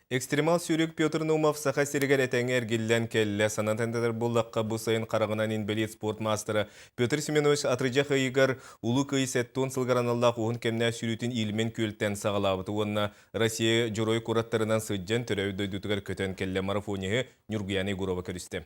Экстремал сүүрүк Петр Наумов Саха сиригэр этэҥҥэ эргиллэн кэллэ. Санатан этэр буоллахха, бу сайын хараҕынан инбэлиит спорт маастара Петр Семенович атырдьах ыйыгар Улуу Кыайыы 70 сылыгар аналлаах уһун кэмнээх сүүрүүтүн Ильмень күөлтэн саҕалаабыта уонна Россия Дьоруой куораттарынан сылдьан төрөөбүт дойдутугар көтөн кэллэ. Марафониһы Ньургуяна Егорова көрүстэ.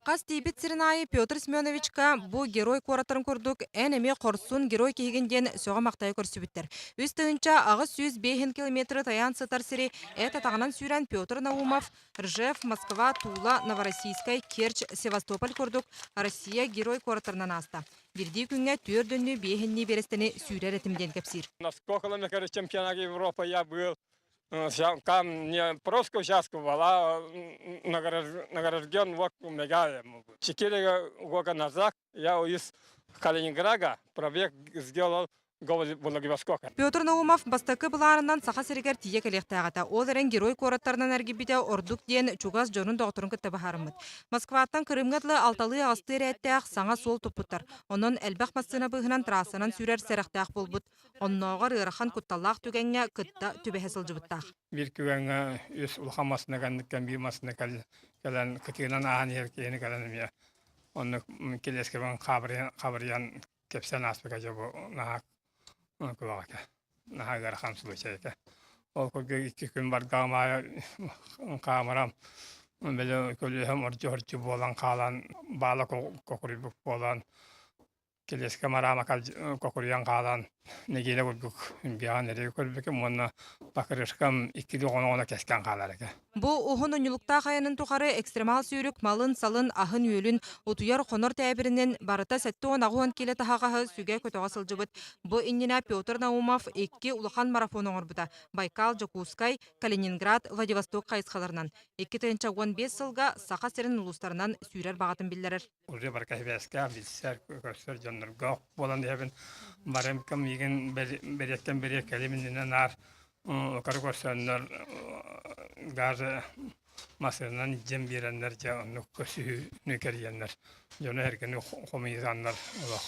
Хас тиийбит сирин аайы Петр Семеновичка бу герой куораттарын курдук эн эмиэ хорсун герой киһигин диэн сөҕө-махтайа көрсүбүттэр. 3805 километры тайаан сытар сири эт атаҕынан сүүрэн Петр Наумов Ржев, Москва, Тула, Новороссийскай, Керчь, Севастополь курдук Россия герой куораттарынан ааста. Биирдии күҥҥэ түөрдөннүү биэһиннии биэрэстэни сүүрэр этим диэн кэпсиир. Насколько чемпионат Европы я был Там не просто участку была, награжден вот медалем. 4 года назад я из Калининграда пробег сделал Владивостока. Петр Наумов бастакы былаанынан Саха сиригэр тиийэ кэлиэхтээх этэ. Ол эрэн герой куораттарынан эргийбитэ ордук диэн чугас дьонун доҕотторун кытта быһаарыммыт. Москваттан Крымҥа дылы алталыы аҕыстыы ирээттээх саҥа суол туппуттар. Онон элбэх массыына быыһынан трассанан сүүрэр сэрэхтээх буолбут. Оннооҕор ыарахан кутталлаах түгэҥҥэ кытта түбэһэ сылдьыбыттаах. Биир күгэҥҥэ үс улахан массыына кэнниттэн биир массыына кэлэн кытыынан ааһан иһэр киһини кэлэн эмиэ оннук кэлиэскэбин хабырыйан кэпсээн ааспыта дьэ бу наһаа кылаҕа этэ наһаа ыарахан случай этэ. Ол курдук икки күн бардаҕым аайы хаамарам били көлүөһэм ордьу-ордьу буолан хаалан баала кокуруйбут буолан Кэлиэскэ мараама кокуруйан хаалан нэдиэлэ курдук биэҕин эрэ көрбүтүм уонна покрышкам иккилии оҕоно кэскэн хаалар этэ. Бу уһун унньулуктаах айанын тухары экстремал сүүрүк малын-салын, аһын-үөлүн, утуйар-хонор тээбиринин барыта 78 киилэ таһаҕаһы сүгэ-көтөҕө сылдьыбыт. Бу иннинэ Петр Наумов икки улахан марафон оҥорбута: Байкал, Дьокуускай, Калининград, Владивосток хайысхаларынан. 2015 сылга Саха сирин улуустарынан сүүрэр баҕатын биллэрэр. Уже барыта сибээстээх, билсэр, көрсөр дьоннорго буолан иһэбин. Барым кым миигин бэриэттэн бэриэт кэлим иннинэ наар утары көрсөннөр даже массыынанан илдьэн биэрэннэр дьэ оннук көрсүһүүнү кэрийэннэр дьону эргэни хомуйсаннар олох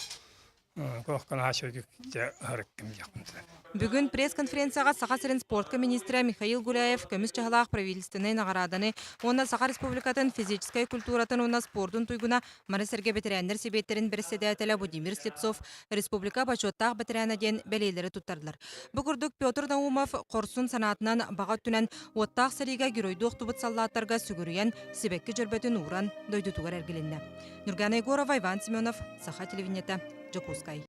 Бүгүн пресс-конференцияҕа Саха сирин спортка министрэ Михаил Гуляев көмүс чаһылаах правительственнай наҕарааданы уонна Саха Республикатын физическэй культуратын уонна спордун туйгуна маны сэргэ бэтэрээннэр сэбиэттэрин бэрэссэдээтэлэ Владимир Слепцов республика бочуоттаах бэтэрээнэ диэн бэлиэлэри туттардылар. Бу курдук Петр Наумов хорсун санаатынан баҕа өттүнэн уоттаах сэриигэ геройдуу охтубут саллааттарга сүгүрүйэн сибэкки дьөрбөтүн ууран дойдутугар эргилиннэ. Нюргана Егорова, Иван Семенов, Саха телевидениета, Дьокуускай.